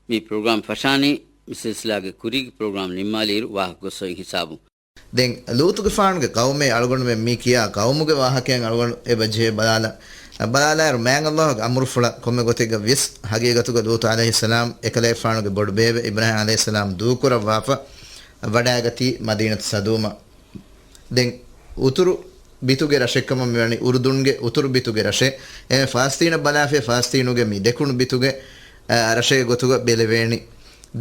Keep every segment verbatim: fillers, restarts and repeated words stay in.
މި ޕްރޮގްރާމް ފަށާނީ މި ސިލްސިލާގެ ކުރީގެ ޕްރޮގްރާމް ނިންމާލިއިރު ވާހަކަ ގޮސްފައި ހިސާބުން. ދެން ލޫޠުގެފާނުގެ ޤައުމޭ އަޅުގަނޑުމެން މި ކިޔާ ޤައުމުގެ ވާހަކައިން އަޅުގަނޑު އެބަ ޖެހޭ ބަލާލަ، ބަލާލާއިރު މާތް ﷲ ގެ އަމުރުފުޅަށް ކޮންމެ ގޮތެއްގަ ވިޔަސް ޙަޤީޤަތުގަ ލޫޠު ޢަލައިހިއްސަލާމް އެކަލޭގެފާނުގެ ބޮޑުބޭބެ އިބްރާހީމް ޢަލައިހިއްސަލާމް ދޫކުރައްވާފަ ވަޑައިގަތީ މަދީނަތު ސަދޫމަށް. ދެން އުތުރު ބިތުގެ ރަށެއްކަމަށް މިވަނީ އުރުދުންގެ އުތުރު ބިތުގެ ރަށެއް. އެ ފަލަސްޠީނަށް ބަލާފިޔަ ފަލަސްޠީނުގެ މި ދެކުނު ބިތުގެ، އަ، ރަށެއް ގޮތުގަ ބެލެވޭނީ.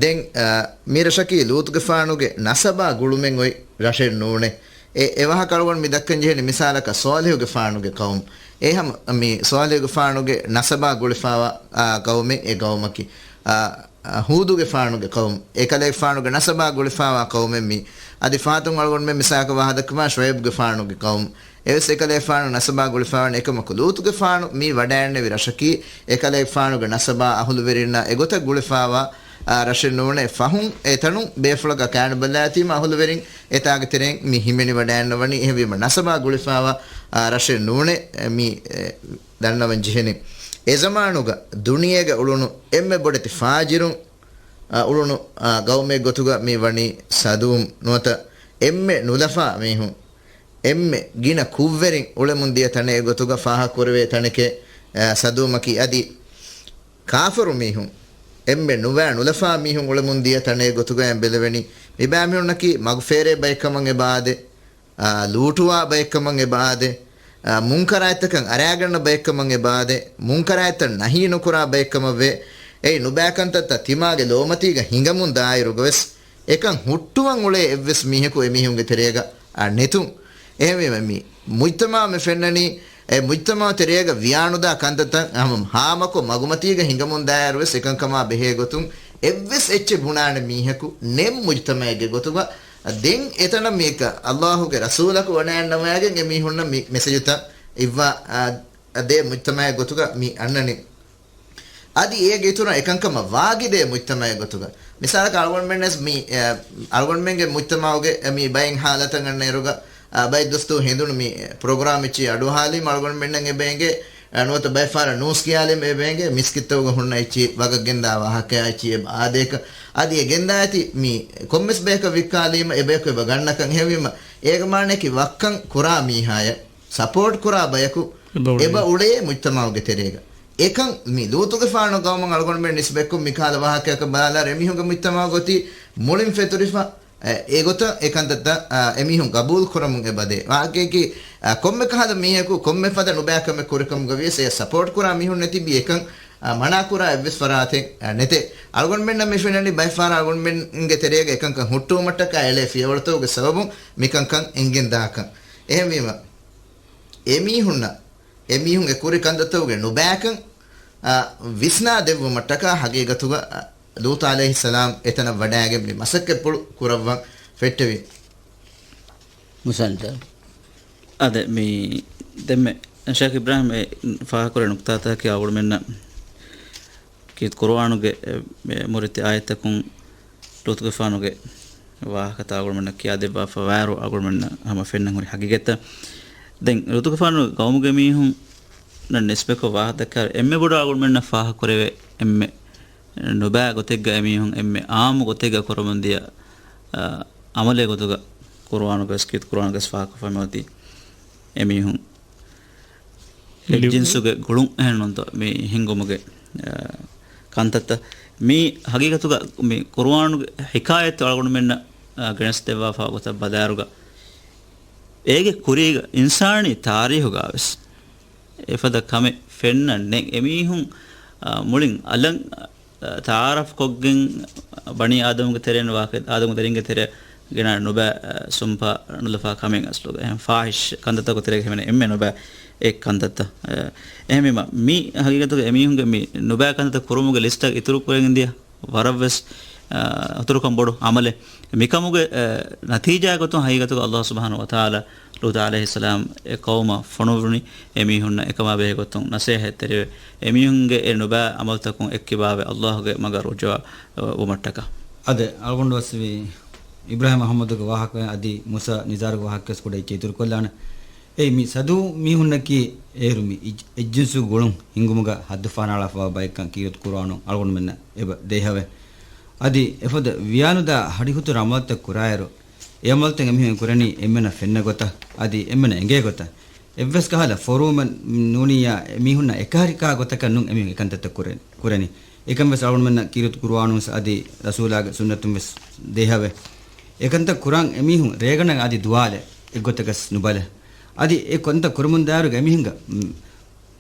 ދެން، އަ، މި ރަށަކީ ލޫޠުގެފާނުގެ ނަސަބާ ގުޅުމެއް އޮތް ރަށެއް ނޫނޭ. އެ، އެ ވާހަކަ އަޅުގަނޑު މި ދައްކަން ޖެހެނީ މިސާލަކަށް ޞާލިޙުގެފާނުގެ ޤައުމު. އެހަމަ މި ޞާލިޙުގެފާނުގެ ނަސަބާ ގުޅިފާވާ، އާ، ޤައުމެއް އެ ޤައުމަކީ. އާ، އާ، ހޫދުގެފާނުގެ ޤައުމު. އެކަލޭގެފާނުގެ ނަސަބާ ގުޅިފާވާ ޤައުމެއް މީ. އަދި ފަހަތުން އަޅުގަނޑުމެން މިސާލަކަށް ވާހަކަ ދައްކަމާ ޝުޢައިބުގެފާނުގެ ޤައުމު. އެވެސް އެކަލޭގެފާނު ނަސަބާ ގުޅިފާވަނީ އެކަމަކު، ލޫޠުގެފާނު މި ވަޑައިންނެވި ރަށަކީ، އެކަލޭގެފާނުގެ ނަސަބާ އަހުލުވެރިންނާ އެގޮތަށް ގުޅިފާވާ، އާ، ރަށެއް ނޫނޭ. ފަހުން އެތަނުން ބޭފުޅަކާ ކާން ބަލާތީމަ އަހުލުވެރިން އެތާގެ ތެރެއިން މި ހިމެނިވަޑައިންނަވަނީ. އެހެންވީމަ ނަސަބާ ގުޅިފާވާ، އާ، ރަށެއް ނޫނޭ، އެ، މި، އެ، ދަންނަވަން ޖެހެނީ. އެ ޒަމާނުގަ ދުނިޔޭގަ އުޅުނު އެންމެ ބޮޑެތި ފާޖިރުން، އާ، އުޅުނު، އާ، ގައުމެއް ގޮތުގަ މި ވަނީ ސަދޫމް ނުވަތަ އެންމެ ނުލަފާ މީހުން. އެންމެ ގިނަ ކުށްވެރިން އުޅެމުން ދިޔަ ތަނެއް ގޮތުގަ ފާހަގަކުރެވޭ ތަނެކޭ، އާ، ސަދޫމަކީ. އަދި ކާފަރު މީހުން، އެންމެ ނުވާ ނުލަފާ މީހުން އުޅެމުން ދިޔަ ތަނެއް ގޮތުގައި ބެލެވެނީ. މިބައިމީހުންނަކީ މަގުފޭރޭ ބައެއްކަމަށް އެބަ އާދޭ، އާ، ލޫޓުވާ ބައެއްކަމަށް އެބަ އާދޭ، އާ، މުންކަރާތްތަކަށް އަރާގަންނަ ބައެއްކަމަށް އެބަ އާދޭ، މުންކަރާތްތައް ނަހީ ނުކުރާ ބައެއްކަމަށް ވޭ. އެއީ ނުބައި ކަންތައްތައް ތިމާގެ ލޯމަތީގަ ހިނގަމުން ދާއިރުގަވެސް އެކަން ހުއްޓުވަން އުޅޭ އެއްވެސް މީހަކު އެމީހުންގެ ތެރޭގަ، އާ، ނެތުން. އެހެންވީމަ މި މުޖްތަމަޢު މި ފެންނަނީ، އެ މުޖްތަމަޢު ތެރޭގަ ވިޔާނުދާ ކަންތައްތައް ހަމަ ހާމަކޮށް މަގުމަތީގަ ހިނގަމުން ދާއިރުވެސް އެކަންކަމާ ބެހޭ ގޮތުން އެއްވެސް އެއްޗެއް ބުނާނެ މީހަކު ނެތް މުޖްތަމަޢެއްގެ ގޮތުގަ. ދެން އެތަނަށް މީކަ ﷲ ގެ ރަސޫލަކު ވަޑައިންނަވައިގެން އެމީހުންނަށް މި މެސެޖުތައް އިއްވާ، އާ، ދޭ މުޖްތަމަޢެއް ގޮތުގަ މި އަންނަނީ. އަދި އޭގެ އިތުރަށް އެކަންކަމަށް ވާގިދޭ މުޖްތަމަޢެއް ގޮތުގަ. މިސާލަކަށް އަޅުގަނޑުމެންނަސް މި، އެ، އަޅުގަނޑުމެންގެ މުޖްތަމަޢުގެ މި ބައެއް ހާލަތަށް އަންނައިރުގަ، އާ، ބައެއް ދުވަސްތު ހެނދުނު މި ޕްރޮގްރާމް އެއްޗި އަޑުއަހާލީމަ އަޅުގަނޑުމެންނަށް އެބައެނގޭ، އަ، ނުވަތަ ބައެއް ފަހަރަށް ނޫސް ކިޔާލީމަ އެބައެނގޭ މިސްކިތްތަކުގަ ހުންނަ އެއްޗި ވަގަށް ގެންދާ ވާހަކައާ އެއްޗި އެބަ އާދޭކަން. އަދި އެ ގެންދާ އެތި މި ކޮންމެސް ބަޔަކަށް ވިއްކާލީމަ އެބަޔަކު އެބަ ގަންނަކަން. އެހެންވީމަ އޭގެ މާނައަކީ ވައްކަން ކުރާ މީހާޔަށް ސަޕޯޓް ކުރާ ބަޔަކު އެބަ އުޅޭ. އެބަ އުޅޭ މުޖްތަމަޢުގެ ތެރޭގަ. އެކަން މި ލޫޠުގެފާނު ގައުމަށް އަޅުގަނޑުމެން ނިސްބަތްކޮށް މިކަހަލަ ވާހަކައަކަށް ބަލާލާ އެމީހުންގެ މުޖްތަމަޢުގަ އޮތީ މުޅިން ފެތުރިފަ، އެ، އެގޮތަށް އެ ކަންތައްތައް، އެމީހުން ގަބޫލު ކުރަމުން އެބަދޭ. ވާހަކައަކީ، ކޮންމެ ކަހަލަ މީހަކު ކޮންމެ ފަދަ ނުބައިކަމެއް ކުރިކަމުގަ ވިޔަސް އެ ސަޕޯޓް ކުރާ މީހުން ނެތިބީ އެކަން، އަ، މަނާ ކުރާ އެއްވެސް ފަރާތެއް، އަ، ނެތޭ. އަޅުގަނޑުމެންނަށް މި ފެންނަނީ ބައެއް ފަހަރަށް އަޅުގަނޑުމެންގެ ތެރޭގަ އެކަންކަން ހުއްޓުވުމަށްޓަކާ އެޅޭ ފިޔަވަޅުތަކުގެ ސަބަބުން މިކަންކަން އެނގެން ދާކަން. އެހެންވީމަ، އެމީހުންނަށް، އެމީހުން އެ ކުރި ކަންތައްތަކުގެ ނުބައިކަން، އަ، ވިސްނާ ދެއްވުމަށްޓަކާ ހަގީގަތުގަ، އަ، ލޫޠު ޢަލައިހިއްސަލާމް އެތަނަށް ވަޑައިގެން މި މަސައްކަތްޕުޅު ކުރައްވަން ފެއްޓެވި. މުސަންތަ. އާދެ، މި ދެންމެ ޝޭޚް އިބްރާހިމް އެ ފާހަގަކުރެއްވި ނުކުތާތަކަކީ އަޅުގަނޑުމެންނަށް ކީރިތި ޤުރުއާނުގެ، އެ، އެ މުރިތި އާޔަތްތަކުން ލޫޠުގެފާނުގެ ވާހަކަތައް އަޅުގަނޑުމެންނަށް ކިޔާދެއްވާފަ ވާއިރު އަޅުގަނޑުމެންނަށް ހަމަ ފެންނަން ހުރި ހަގީގަތްތައް. ދެން ލޫޠުގެފާނުގެ ޤައުމުގެ މީހުންނަށް ނިސްބަތްކޮށް ވާހަކަ ދައްކާ އެންމެ ބޮޑަށް އަޅުގަނޑުމެންނަށް ފާހަގަކުރެވޭ އެންމެ ނުބައި ގޮތެއްގަ އެމީހުން އެންމެ އާއްމު ގޮތެއްގަ ކުރަމުންދިޔަ، އަ، އަމަލެއް ގޮތުގަ ޤުރުއާނުގަސް، ކީރިތި ޤުރުއާނުގަސް ފާހަގަކޮށްފައި މިއޮތީ އެމީހުން އެ ލިބުނީ. ޖިންސުގެ ގުޅުން އެހެންނުންތޯ މި ހިންގުމުގެ، އަ، ކަންތައްތައް. މި ހަގީގަތުގަ މި ޤުރުއާނުގެ ޙިކާޔަތު އަޅުގަނޑުމެންނަށް، އަ، ގެނެސްދެއްވާފަ ގޮތަށް ބަލާއިރުގަ، އޭގެ ކުރީގަ އިންސާނީ ތާރީހުގަވެސް އެފަދަ ކަމެއް ފެންނަން ނެތް. އެމީހުން، އަ، މުޅިން އަލަށް، އަ، ތަޢާރަފް ކޮށްގެން ބަނީ އާދަމުގެ ތެރެއިން ވާހަކަ، އާދަމުގެ ދަރިންގެ ތެރެ ގެނާ ނުބައި، އަ، ސުންޕާ ނުލަފާ ކަމެއް އަސްލުގަ. އެހެން ފާޙިޝް ކަންތައްތަކުގެ ތެރޭގަ ހިމެނޭ އެންމެ ނުބައި އެއް ކަންތައްތައް. އެ، އެހެންވީމަ، މި ހަގީގަތުގަ އެމީހުންގެ މި ނުބައި ކަންތައްތައް ކުރުމުގެ ލިސްޓަށް އިތުރު ކުރެގެން ދިޔަ ވަރަށްވެސް، އަ، އަތުރުކަން ބޮޑު އަމަލެއް. މިކަމުގެ، އަ، ނަތީޖާ ގޮތުން ހަގީގަތުގަ ﷲ ސުބްޙާނަހޫ ވަތަޢާލާ ލޫޠު ޢަލައިހިއްސަލާމް އެ ޤައުމަށް ފޮނުއްވުނީ އެމީހުންނަށް އެކަމާ ބެހޭ ގޮތުން ނަސޭހަތްތެރިވެ، އެމީހުންގެ އެ ނުބައި އަމަލުތަކުން އެއްކިބާވެ ﷲ ގެ މަގަށް ރުޖޫޢަ، އަ، ވުމަށްޓަކާ. އާދެ، އަޅުގަނޑު ވެސް ވީ އިބްރާހިމް އަޙްމަދުގެ ވާހަކަ އަދި މޫސާ ނިޒާރުގެ ވާހަކަ ވެސް ކުޑަ އެއްޗެއް އިތުރުކޮށްލާނެ. އެ މި ސަދޫ މީހުންނަކީ އޭރު މި އިޖް-، އެއްޖިންސު ގުޅުން ހިންގުމުގަ ހައްދު ފަހަނައަޅާފަވާ ބައެއްކަން ކީރިތި ޤުރުއާނު އަޅުގަނޑުމެންނަށް އެބަ ދޭހަވެ. އަދި އެފަދަ ވިޔާނުދާ ހަޑިހުތުރު އަމަލުތައް ކުރާއިރު، އެ އަމަލުތައް އެމީހުން ކުރަނީ އެންމެނަށް ފެންނަ ގޮތަށް، އަދި އެންމެނަށް އެނގޭ ގޮތަށް. އެއްވެސް ކަހަލަ ފޮރުވުމެއް ނޫނިއްޔާ އެމީހުންނަށް އެކަހެރިކާ ގޮތަކަށް ނޫން އެމީހުން އެކަންތައްތައް ކުރެ-، ކުރަނީ. އެކަން ވެސް އަޅުގަނޑުމެންނަށް ކީރިތި ޤުރުއާނުން ވެސް އަދި ރަސޫލާގެ ސުންނަތުން ވެސް ދޭހަވެ. އެކަންތައް ކުރާން އެމީހުން ރޭގަނޑަށް އަދި ދުވާލެ އެއްގޮތަކަސް ނުބަލެ. އަދި އެ ކަންތައް ކުރަމުން ދާއިރުގަ އެމީހުންގެ، މް،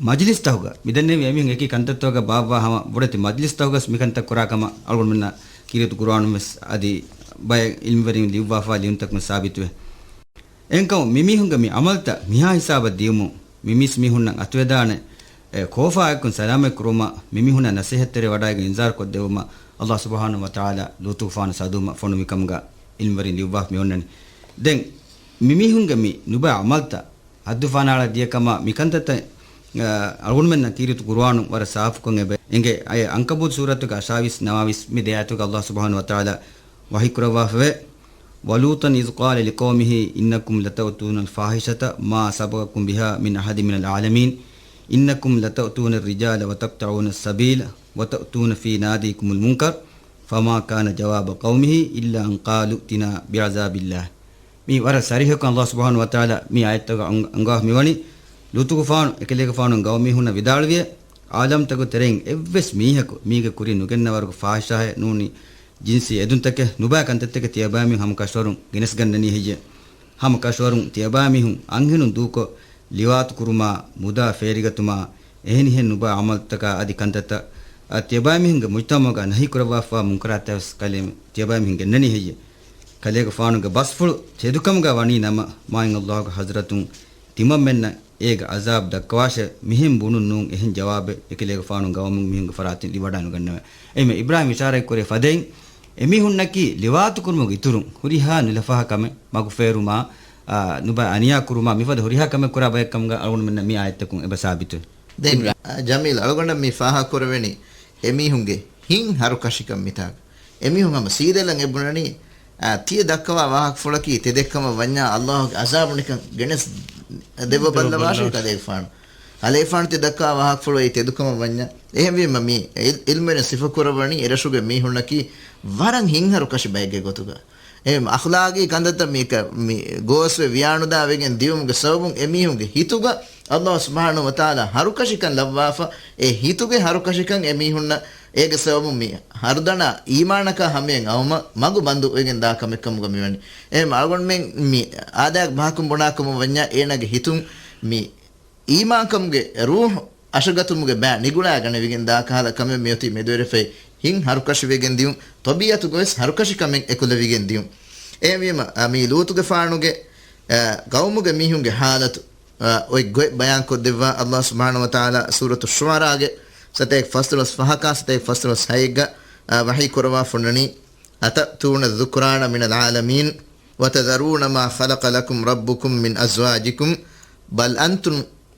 މަޖިލިސްތަކުގަ މިދެންނެވި އެމީހުން އެކި ކަންތައްތަކުގަ ބާއްވާ ހަމަ ބޮޑެތި މަޖިލިސްތަކުގަސް މިކަންތައް ކުރާ ކަމަށް އަޅުގަނޑުމެންނަށް ކީރިތި ޤުރުއާނުން ވެސް އަދި ބައެއް ޢިލްމުވެރިން ލިޔުއްވާފަ ލިޔުންތަކުން ސާބިތުވެ. އެހެންކަމުން މިމީހުންގެ މި އަމަލްތައް މިހާ ހިސާބަށް ދިޔުމުން މި މީސްމީހުންނަށް އަތުވެދާނެ، އެ، ކޯފާއެއްކުން ސަލާމަތް ކުރުމަށް މިމީހުންނަށް ނަސޭހަތްތެރި ވަޑައިގެން އިންޒާރު ކޮށްދެއްވުމަށް ﷲ ސުބްޙާނަހޫ ވަތަޢާލާ ލޫޠުގެފާނު ސަދޫމަށް ފޮނުވި ކަމުގަ ޢިލްމުވެރިން ލިޔުއްވާފަ މި އޮންނަނީ. ދެން މިމީހުންގެ މި ނުބައި އަމަލްތައް ހައްދުފަހަނައަޅާ ދިޔަ ކަމަށް މިކަންތައްތައް، އަ، އަޅުގަނޑުމެންނަށް ކީރިތި ޤުރުއާނުން ވަރަށް ސާފުކޮށް އެބަ އެނގޭ. އައި ޢަންކަބޫތު ސޫރަތުގެ އަށާވީސް ނަވާވީސް މި ދެ އާޔަތުގަ ﷲ ސުބްޙާނަހޫ ވަތަޢާލާ ވަޙީ ކުރައްވާފަވޭ، وَلُوطًا إِذْ قَالَ لِقَوْمِهِ إِنَّكُمْ لَتَأْتُونَ الْفَاحِشَةَ مَا سَبَقَكُمْ بِهَا مِنْ أَحَدٍ مِنَ الْعَالَمِينَ إِنَّكُمْ لَتَأْتُونَ الرِّجَالَ وَتَقْطَعُونَ السَّبِيلَ وَتَأْتُونَ فِي نَادِيكُمُ الْمُنْكَرَ فَمَا كَانَ جَوَابَ قَوْمِهِ إِلَّا أَنْ قَالُوا ائْتِنَا بِعَذَابِ اللَّهِ. މި ވަރަށް ޞަރީޙަކޮށް ﷲ ސުބްޙާނަހޫ ވަތަޢާލާ މި އާޔަތްތަކުގަ އަން-، އަންގާ މިވަނީ، ލޫޠުގެފާނު އެކަލޭގެފާނު ގައުމީހުންނަށް ވިދާޅުވިއޭ، ޢާލަމްތަކުގެ ތެރެއިން އެއްވެސް މީހަކު މީގެ ކުރިން ނުގެންނަވަރުގެ ފާޙިޝާއެއް ނޫނީ، ޖިންސީ އެދުންތަކެއް ނުބައި ކަންތައްތަކެއް ތިޔަބައިމީހުން ހަމަ ކަށަވަރުން ގެނެސްގަންނަނީ ހެއްޔޭ؟ ހަމަ ކަށަވަރުން ތިޔަބައިމީހުން އަންހެނުން ދޫކޮށް، ލިވާތު ކުރުމާ، މުދާ ފޭރިގަތުމާ، އެހެނިހެން ނުބައި އަމަލުތަކާ އަދި ކަންތައްތައް، އަ، ތިޔަބައިމީހުންގެ މުޖްތަމަޢުގަ ނަހީ ކުރައްވާފަވާ މުންކަރާތްތައް ވެސް ކަލޭމެ ތިޔަބައިމީހުން ގެންނަނީ ހެއްޔޭ؟ ކަލޭގެފާނުގެ ބަސްފުޅު ތެދުކަމުގަ ވަނީ ނަމަ، މާތް ﷲ ގެ ޙަޟްރަތުން ތިމަންމެންނަށް އޭގެ ޢަޒާބު ދައްކަވާށޭ، މިހެން ބުނުން ނޫން އެހެން ޖަވާބެއް އެކަލޭގެފާނު ގައުމު މީހުންގެ ފަރާތުން ލިބިވަޑައިނުގަންނަވަ. އެހެންވެ އިބްރާހީމް އިޝާރާތްކުރެއްވި ފަދައިން، އެމީހުންނަކީ ލިވާތުކުރުމުގެ އިތުރުން ހުރިހާ ނުލަފާ ކަމެއް، މަގުފޭރުމާ، އާ، ނުބައި އަނިޔާ ކުރުމާ، މިފަދަ ހުރިހާ ކަމެއް ކުރާ ބައެއްކަމުގަ އަޅުގަނޑުމެންނަށް މި އާޔަތްތަކުން އެބަ ސާބިތުވޭ. ދެން، އާ، ޖަމީލް، އަޅުގަނޑަށް މި ފާހަގަކުރެވެނީ އެމީހުންގެ ހިތް ހަރުކަށިކަން މިތާގަ. އެމީހުން ހަމަ ސީދަލަށް އެ ބުނަނީ، އާ، ތިޔަ ދައްކަވާ ވާހަކަފުޅަކީ ތެދެއްކަމަށް ވަންޏާ ﷲ ގެ ޢަޒާބު ނިކަން ގެނެސް ދެއްވަބައްލަވާށޭ ކަލޭގެފާނު. ކަލޭގެފާނު ތިޔަ ދައްކަވާ ވާހަކަފުޅު އެއީ ތެދުކަމަށް ވަންޏާ. އެހެންވީމަ މި ޢިލް-، ޢިލްމުވެރިން ސިފަކުރައްވަނީ އެރަށުގެ މީހުންނަކީ ވަރަށް ހިތްހަރުކަށި ބައެއްގެ ގޮތުގަ. އެ އަޚްލާގީ ކަންތައްތައް މީކަ-، މި ގޯސްވެ ވިޔާނުދާވެގެން ދިޔުމުގެ ސަބަބުން އެމީހުންގެ ހިތުގަ ﷲ ސުބްޙާނަހޫ ވަތަޢާލާ ހަރުކަށިކަން ލައްވާފަ، އެ ހިތުގެ ހަރުކަށިކަން އެމީހުންނަށް އޭގެ ސަބަބުން މި ހަރުދަނާ އީމާނަކާ ހަމަޔަށް އައުމަށް މަގު ބަންދުވެގެން ދާ ކަމެއްކަމުގަ މިވަނީ. އެހެން އަޅުގަނޑުމެން މި އާދައިގެ ބަހަކުން ބުނާކަމަށް ވަންޏާ އޭނާގެ ހިތުން މި އީމާންކަމުގެ ރޫޙު އަށަގަތުމުގެ ބައި ނިގުޅާގަނެވިގެން ދާ ކަހަލަ ކަމެއް މިއޮތީ މެދުވެރިފައި ހިތް ހަރުކަށިވެގެން ދިޔުން، ޠަބީޢަތުގަވެސް ހަރުކަށިކަމެއް އެކުލެވިގެން ދިޔުން. އެހެންވީމަ، އަ، މި ލޫޠުގެފާނުގެ، އަ، ޤައުމުގެ މީހުންގެ ޙާލަތު، އަ، އޮތް ގޮތް ބަޔާންކޮށްދެއްވާ ﷲ ސުބްޙާނަހޫ ވަތަޢާލާ ސޫރަތު ޝުޢަރާގެ ސަތޭކަ ފަސްދޮޅަސް ފަހަކާ ސަތޭކަ ފަސްދޮޅަސް ހައެއްގަ، އަ، ވަޙީ ކުރައްވާފަ އޮންނަނީ، أَتَأْتُونَ الذُّكْرَانَ مِنَ الْعَالَمِينَ وَتَذَرُونَ مَا خَلَقَ لَكُمْ رَبُّكُمْ مِنْ أَزْوَاجِكُمْ بَلْ أَنْتُمْ،